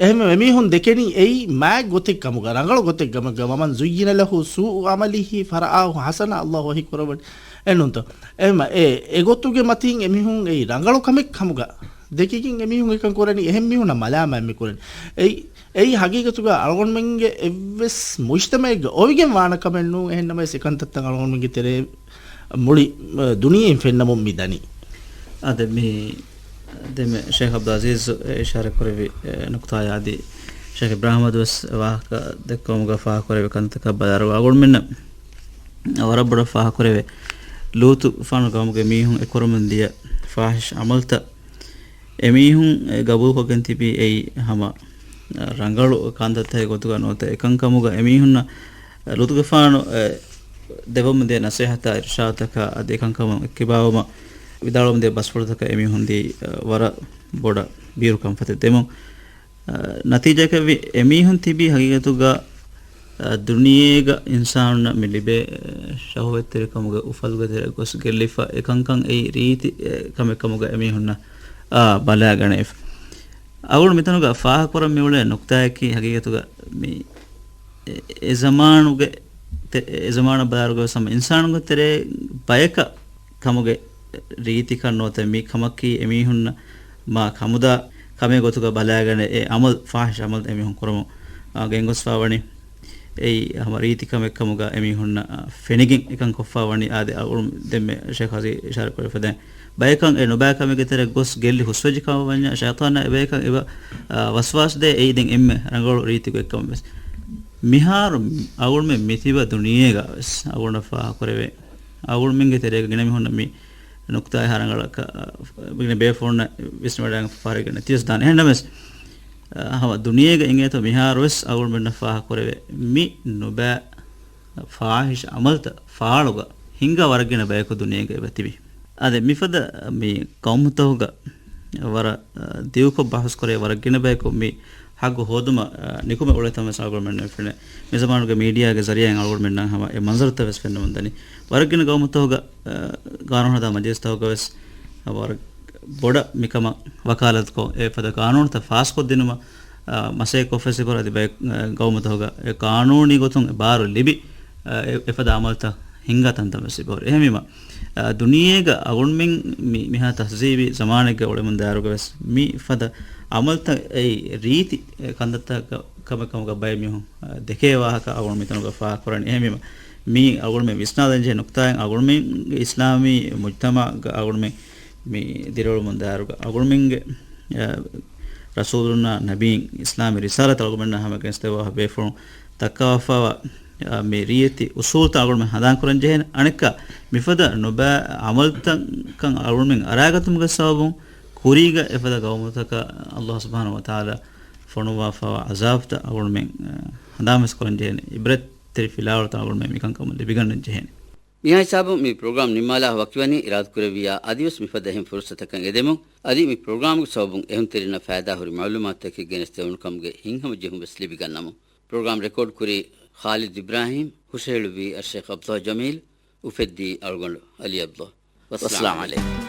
އެހެންވެ، އެމީހުން ދެކެނީ އެއީ މާތް ގޮތެއް ކަމުގަ، ރަނގަޅު ގޮތެއް ކަމުގަ، ومن زين له سوء عمله فرآه حسنا، ﷲ ވަޙީ ކުރައްވަނީ. އެނޫންތޯ؟ އެހެންމަ، އެ، އެގޮތުގެ މަތީން އެމީހުން އެއީ ރަނގަޅު ކަމެއް ކަމުގަ ދެކިގެން އެމީހުން އެކަން ކުރަނީ، އެހެން މީހުންނަށް މަލާމާތް މި ކުރަނީ. އެއީ، އެއީ ހަގީގަތުގަ އަޅުގަނޑުމެންގެ އެއްވެސް މުޖްތަމައެއްގަ އޮވިގެން ވާނެ ކަމެއް ނޫން. އެހެންނަމަވެސް އެކަންތައްތައް އަޅުގަނޑުމެންގެ ތެރޭ މުޅި، އަ، ދުނިޔެއިން ފެންނަމުން މި ދަނީ. އާދެ، މި ދެމެ ޝޭޚް އަބްދުލް ޢަޒީޒް އިޝާރާތް ކުރެއްވި، އެ، ނުކުތާއާ އަދި ޝޭޚް އިބްރާހިމް އަދިވެސް ވާހަކަ ދެއްކުމުގަ ފާހަގަކުރެއްވި ކަންތަކަށް ބަލާއިރު އަޅުގަނޑުމެންނަށް ވަރަށް ބޮޑަށް ފާހަގަކުރެވޭ. ލޫޠުފާނު ގައުމުގެ މީހުން އެ ކުރަމުން ދިޔަ ފާހިޝް ޢަމަލުތައް އެމީހުން ގަބޫލުކޮށްގެން ތިބީ އެއީ ހަމަ ރަނގަޅު ކަންތައްތަކެއް ގޮތުގަ ނުވަތަ އެކަންކަމުގަ އެމީހުންނަށް ލޫޠުގެފާނު ދެވަމުން ދިޔަ ނަސޭހަތާ އިރުޝާދުތަކާ އަދި އެކަންކަމުން އެއްކިބާވުމަށް ވިދާޅުވަމުން ދިޔަ ބަސްފުޅުތަކަށް އެމީހުން ދީ ވަރަށް ބޮޑަށް ބީރު ކަންފަތެއް ދެމުން. އަ، ނަތީޖާއަކަށްވި އެމީހުން ތިބީ ހަގީގަތުގަ، އަ، ދުނިޔޭގަ އިންސާނުންނަށް މި ލިބޭ، އަ، ޝަހުވަތްތެރިކަމުގެ އުފަލުގެ ތެރެ ގޮސް ގެއްލިފަ އެކަންކަން އެއީ ރީތި، އެ، ކަމެއް ކަމުގަ އެމީހުންނަށް، އާ، ބަލާގަނެފަ. އަޅުގަނޑު މިތަނުގަ ފާހަގަކުރަން މިއުޅޭ ނުކުތާއަކީ ހަގީގަތުގަ މި އެ، އެ ޒަމާނުގެ ތެ-، އެ ޒަމާނަށް ބަލާއިރުގަ ވެސް ހަމަ އިންސާނުންގެ ތެރޭ ބަޔަކަށް ކަމުގެ ރީތިކަން ނުވަތަ މި ކަމަކީ އެމީހުންނަށް މާ ކަމުދާ ކަމެއް ގޮތުގަ ބަލާގަނެ އެ އަމަލް، ފާހިޝް އަމަލް އެމީހުން ކުރަމުން، އާ، ގެންގޮސްފާވަނީ. އެއީ ހަމަ ރީތި ކަމެއް ކަމުގަ އެމީހުންނަށް، އާ، ފެނިގެން އެކަން ކޮށްފާވަނީ. އާދެ، އަޅުގަނޑު ދެންމެ ޝޭޚް އަޒީޒް އިޝާރާތް ކުރެފަދައިން ބަޔަކަށް އެ ނުބައި ކަމެއްގެ ތެރެ ގޮސް ގެއްލި ހުސްވެއްޖެ ކަމަށް ވަންޏާ، ޝައިޠާނާ އެބަޔަކަށް އެބަ، އާ، ވަސްވާސް ދޭ. އެއީ ދެން އެންމެ ރަނގަޅު ރީތި ގޮތްކަމަށް ވެސް. މިހާރު އަޅުގަނޑުމެން މިތިބަ ދުނިޔޭގަ ވެސް އަޅުގަނޑަށް ފާހަގަކުރެވޭ. އަޅުގަނޑުމެންގެ ތެރޭގަ ގިނަ މީހުންނަށް މި ނުކުތާ އެހާ ރަނގަޅަކަށް، އާ، ގިނަ ބޭފުޅުންނަށް ވިސްނަވަޑައިގެން ފާރެއްގަ ނެތިވެސް ދާނެ. އެހެންނަމަވެސް، އާ، ހަމަ ދުނިޔޭގަ އިނގޭތޯ މިހާރު ވެސް އަޅުގަނޑުމެންނަށް ފާހަގަކުރެވޭ. މި ނުބައި ފާހިޝް އަމަލްތައް ފާޅުގަ ހިނގާ ވަރަށް ގިނަ ބަޔަކު ދުނިޔޭގަ އެބަ ތިބި. އާދެ، މިފަދަ މި ޤައުމުތަކުގަ ވަރަށް، އަ، ދިގުކޮށް ބަހުސްކުރޭ ވަރަށް ގިނަ ބަޔަކު މި ހައްގު ހޯދުމަށް، އަ، ނިކުމެ އުޅޭތަން ވެސް އަޅުގަނޑުމެންނަށް ފެނޭ. މި ޒަމާނުގެ މީޑިއާގެ ޒަރީޢާއިން އަޅުގަނޑުމެންނަށް ހަމަ އެ މަންޒަރުތައް ވެސް ފެންނަމުން ދަނީ. ވަރަށް ގިނަ ޤައުމުތަކުގަ، އަ، ޤާނޫނު ހަދާ މަޖިލިސްތަކުގަ ވެސް ވަރަށް ބޮޑަށް މިކަމަށް ވަކާލަތުކޮށް، އެފަދަ ޤާނޫނުތައް ފާސްކޮށްދިނުމަށް، އާ، މަސައްކަތްކޮށްފައި ސިފަރު އަދި ބައެއް، އާ، ޤައުމުތަކުގަ އެ ޤާނޫނީ ގޮތުން އެ ބާރު ލިބި، އާ، އެ، އެފަދަ އަމަލްތައް ހިންގާ ތަންތަން ވެސް އެބަހުރި. އެހެންވީމަ، އާ، ދުނިޔޭގަ އަޅުގަނޑުމެން މި، މިހާ ތަހްޒީބީ ޒަމާނެއްގަ އުޅެމުން ދާއިރުގަ ވެސް މި ފަދަ އަމަލްތައް އެއީ ރީތި، އެ، ކަންތައްތަކަށް ކަމެއް ކަމުގަ ބައެއް މީހުން، އާ، ދެކޭ ވާހަކަ އަޅުގަނޑު މިތަނުގަ ފާހަގަކުރަނީ. އެހެންވީމަ، މީ އަޅުގަނޑުމެން ވިސްނާލަންޖެހޭ ނުކުތާއެއް. އަޅުގަނޑުމެންގެ އިސްލާމީ މުޖްތަމަޢަށް އަޅުގަނޑުމެން މި ދިރިއުޅުމުން ދާއިރުގަ އަޅުގަނޑުމެންގެ، އަ، ރަސޫލުންނާ ނަބީން އިސްލާމީ ރިސާލަތް އަޅުގަނޑުމެންނާ ހަމަ ގެނެސްދެއްވާ ބޭފުޅުން ދައްކާފައިވާ، އަ، މި ރީތި އުސޫލްތައް އަޅުގަނޑުމެން ހަނދާންކުރަން ޖެހޭނެ. އަނެއްކާ، މިފަދަ ނުބައި އަމަލްތައްކަން އަޅުގަނޑުމެން އަރާގަތުމުގެ ސަބަބުން ކުރީގަ އެފަދަ ގައުމުތަކަށް ﷲ ސުބްޙާނަހޫ ވަތަޢާލާ ފޮނުއްވާފައިވާ ޢަޒާބުތައް އަޅުގަނޑުމެން، އަ، ހަނދާންވެސް ކުރަން ޖެހޭނެ. ޢިބްރަތްތެރި ފިލާވަޅުތައް އަޅުގަނޑުމެން މިކަންކަމުން ލިބިގަންނަން ޖެހޭނެ. މިހާ ހިސާބުން މި ޕްރޮގްރާމް ނިންމާލާ ވަކިވަނީ. އިރާދަކުރެއްވިއްޔާ އަދިވެސް މިފަދަ އެހެން ފުރުސަތަކަށް އެދެމުން، އަދި މި ޕްރޮގްރާމްގެ ސަބަބުން އެހުންތެރިންނަށް ފައިދާހުރި މަޢުލޫމާތުތަކެއް ގެނެސްދެވުނުކަމުގެ ހިތްހަމަޖެހުން ވެސް ލިބިގަންނަމުން. ޕްރޮގްރާމް ރެކޯޑް ކުރީ ޚާލިދު އިބްރާހީމް، ހުށަހެޅުއްވީ އައްޝޭޚް ޢަބްދުﷲ ޖަމީލް، އުފެއްދީ އަޅުގަނޑު ޢަލީ ޢަބްދުﷲ. ވައްސަލާމް ޢަލައިކުމް.